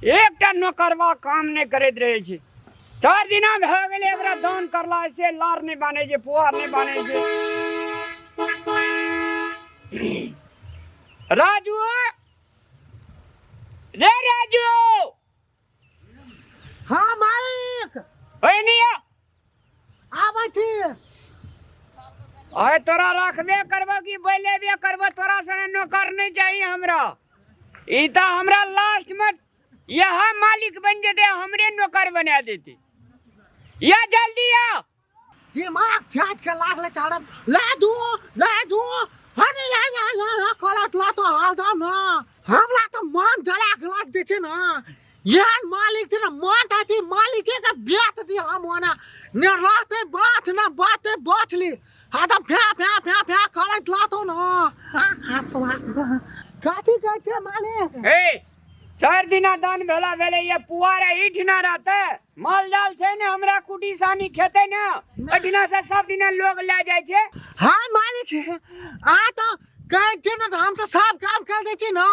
एकटा नौकरवा काम नहि करैत रहै छै। 4 दिना भए गेलै एकरा दान करला से लार नहि बान्है छै, पुआर नहि बान्है छै। राजू रे राजू। हाँ मालिक। ओए नहीं आ। आबै छी। आय तोरा रखबे करबो कि बैलेबे करबो, तोरा सने नौकर नहीं चाहिए हमरा। ई तो हमरा लास्ट में यह मालिक बन जेते, हमरे नौकर बना देते। या जल्दी आ। दिमाग चाट के लागले चाड़म लादू लादू अरे या या या या करत ला तो हाल दाम ना हमरा तो मन जला के लाग दे छे ना। यार मालिक छे ना मन थाती मालिक के बेच दी हम ओना ने रहते बाच ना बाते बचली हदम फ्या फ्या फ्या फ्या करत ला तो ना। कथी कहै छे मालिक? ए 4 दिना दान भेला भेले ये पुआर ईठना रहते, माल जाल छै ने हमरा कुटी सानी खेते ने, एठना से सब दिना लोग ले जाय छै। हाँ मालिक आ तो कहै छै ने हम तो सब काम कर दै छी ना,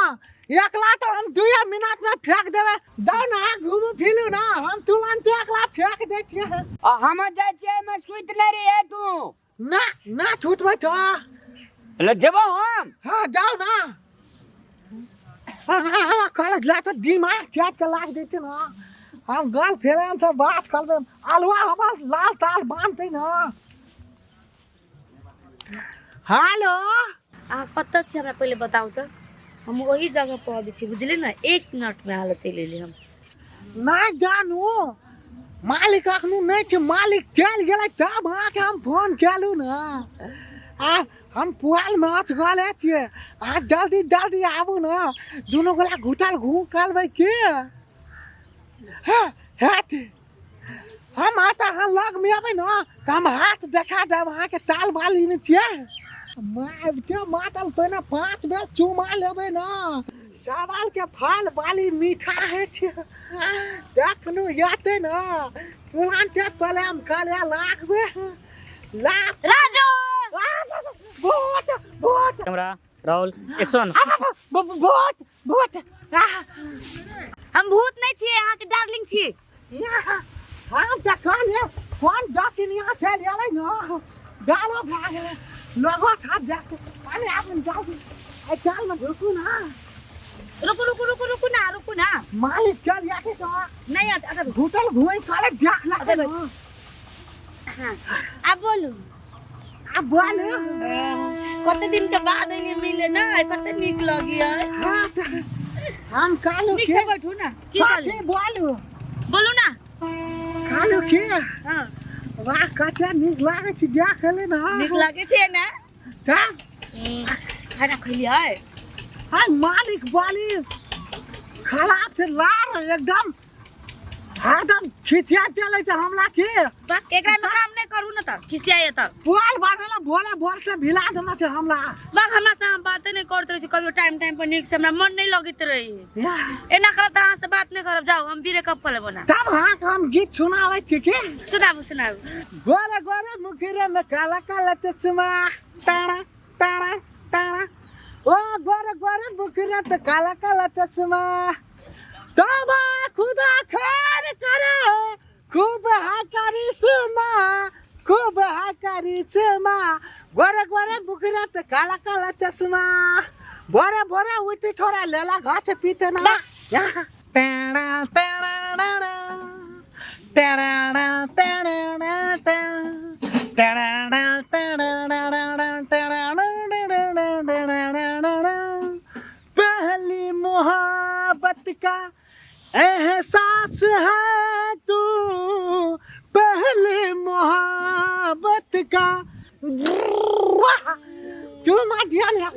एकला तो हम 2 मिनट में फेंक देबै। जाउ ना घूमू फिरू ना, हम तुरंत एकला फेंक दै छियै। आ हम जाइ छियै एहिमे सुति नहि रहियै तू। ना ना छूटबै तो ले जेबो हम। हाँ जाओ ना। कॉलेज ला तो दिमाग चाट के लाग देते ना, हम गर्लफ्रेंड से बात करबे, अलुआ हमर लाल ताल बांधते ना। हेलो अहाँ कतऽ छी हमरा पहिले बताउ तऽ, हम ओही जगह पर अबै छी बुझलियै ने, 1 मिनट में अहाँ लग चलि एली हम। नहीं जानू मालिक अखनु नहीं छै, मालिक चलि गेलै तब अहाँके हम फोन केलहुँ ने। आ हम पुआल में अचगले छियै, अहाँ जल्दी जल्दी आबू ने, दुनू गोला घुटल घू करबै के। हाँ हेत हम आता अहाँ लग में अबै ने तऽ हम हाथ देखा देब अहाँके, ताल बाली में छियै। मारिते मातल पहिने 5 बेर चुमा लेबै ने, सवाल के फल बाली मीठा है छै। देखनु एते ने तुरंते प्रेम करे लागबे। लाख राजू भूत भूत कैमरा रोल एक्शन। भूत भूत। हम भूत नहीं छियै, अहाँ के डार्लिंग छी। हम देखलियै कोन डकिनिया चलि एलै ने, डालो भए गेलै लगो था देखते। अरे आप जाओ एहि चालमे ढुकू ना। रुकू रुकू रुकू रुकू ना, रुकू ना। मालिक चल जाते तो नहीं आते, अच्छा। घुटल घुमै करे देख ला। अच्छा, हाँ, आब बोलू। आब बोलू। कते दिन के बाद एलियै मिले ना, कते नीक लगियै। हाँ, हम कालू नीक के से बैठू ना। की कथी कहली? बोलू? बोलू ना। कालू के? हाँ। वाह कते नीक लागै छै देख ले ना। नीक लागै छै ना? तब? खाना खैलियै? हाय मालिक बाली खराब छै, लार एकदम हरदम खिसिया देले छै हमरा के। बस एकरा में काम नहीं करू ना त खिसिया त पुआल बांधला भोले भोर से भिला देना छै हमरा। बस हमरा से अहाँ बाते नहीं करत रहे छी कहियो टाइम टाइम पर, नीक से हमरा मन नहीं लगैत रहे। एना करब त अहाँ से बात नहीं करब, जाओ हम ब्रेकअप कर लेब ना। तब अहाँ के हम गीत सुनाबै छी के? सुनाबू सुनाबू। गोरे गोरे मुखरे में काला काला चश्मा, तारा तारा तारा, ओ गोरे गोरे मुखरे पे काला काला चश्मा, तोबा खुदा खैर करे खूब है करिश्मा, खूब है करिश्मा, गोरे गोरे मुखरे पे काला काला चश्मा, भोरे भोरे उठी छोरा लेला गाछ पीते ना। टेड़ा टेड़ा टेड़ा टेड़ा टेड़ा टेड़ा टेड़ा। पहली मोहब्बत का एहसास है तू, पहली मोहब्बत का। चुमा दिया नहीं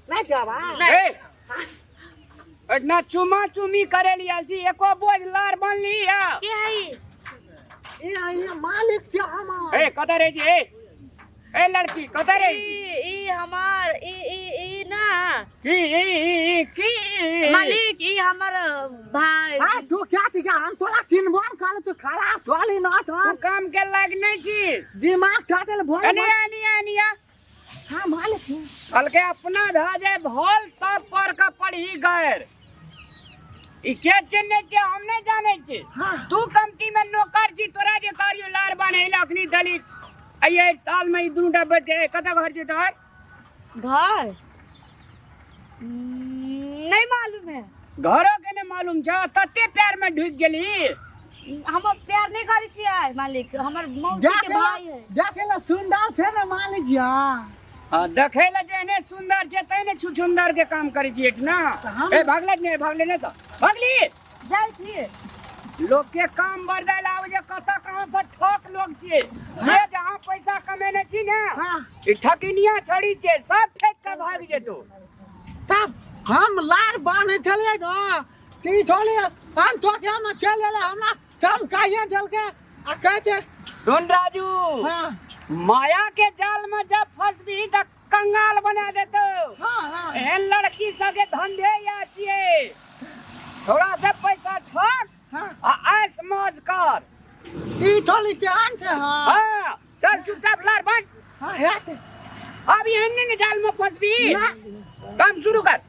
नहीं जावा। ए, एतना चुमा चुमी करे लिया छी, एको बोझ लार बनली है। के है ई? ए आई मालिक छै हमर। ए कतऽ रहै छी? ए ए लड़की कतऽ रहै छी? ई ई हमार ई ई ई ना। की ई ई ई की ई? मालिक ई हमर भाई। आ तू क्या छी? हम तोरा चिन्हबो न करे, तू खराब चली ना तू काम के लायक नहीं छी। दिमाग चाटल भोल। अनिया अनिया अनिया। हाँ मालिक। कल के अपना भा जाए भोल तब पर का पढ़ी गैर। ई के चिन्है छै हम नहि जानै छी। हाँ। तू कमती में नौकर छी, तोरा जे करियो लार बान्है लए अखनी दलित अइये ताल में ई दुनूटा बैठ के कतऽ घर छै तोहर? घर नहीं मालूम है। घरो के नहीं मालूम छ, तते प्यार में ढुक गेली। हम प्यार नहीं करै छियै मालिक, हमर मौसी के भाई है। देखे ला सुंदर छै ने मालिक या। हाँ, देखे ला जेहने सुंदर छै तेहने छुछुंदर के काम करै छियै ना। हम ए भागले नहीं, भागले नहीं तो भागली जाइ छियै। लोग के काम बरदै ला आबै छै, कतऽ कहाँ से ठक लोग छियै जे जहाँ पैसा कमेने छी ने। हाँ। ई ठकिनिया छड़ी छै, सब ठकि के भागि जेतौ। तब हम लार बान्है छलियै ने तऽ ई छलियै हम चौकिया में चलि एलै, हमरा चमकाइए देलकै आ कहै छै सुन राजू। हाँ। माया के जाल में जब फंसबी तऽ कंगाल बना देतौ। हाँ, हाँ। एहन लड़की सबके धंधे या छियै, थोड़ा सा पैसा ठक। हाँ। आ ऐश मौज कर। ई छली तेहन छै। हाँ। हाँ, चल चुपचाप लार बन। हाँ, हेतै। अब एहन नहि ने जाल में फंसबी, काम शुरू कर।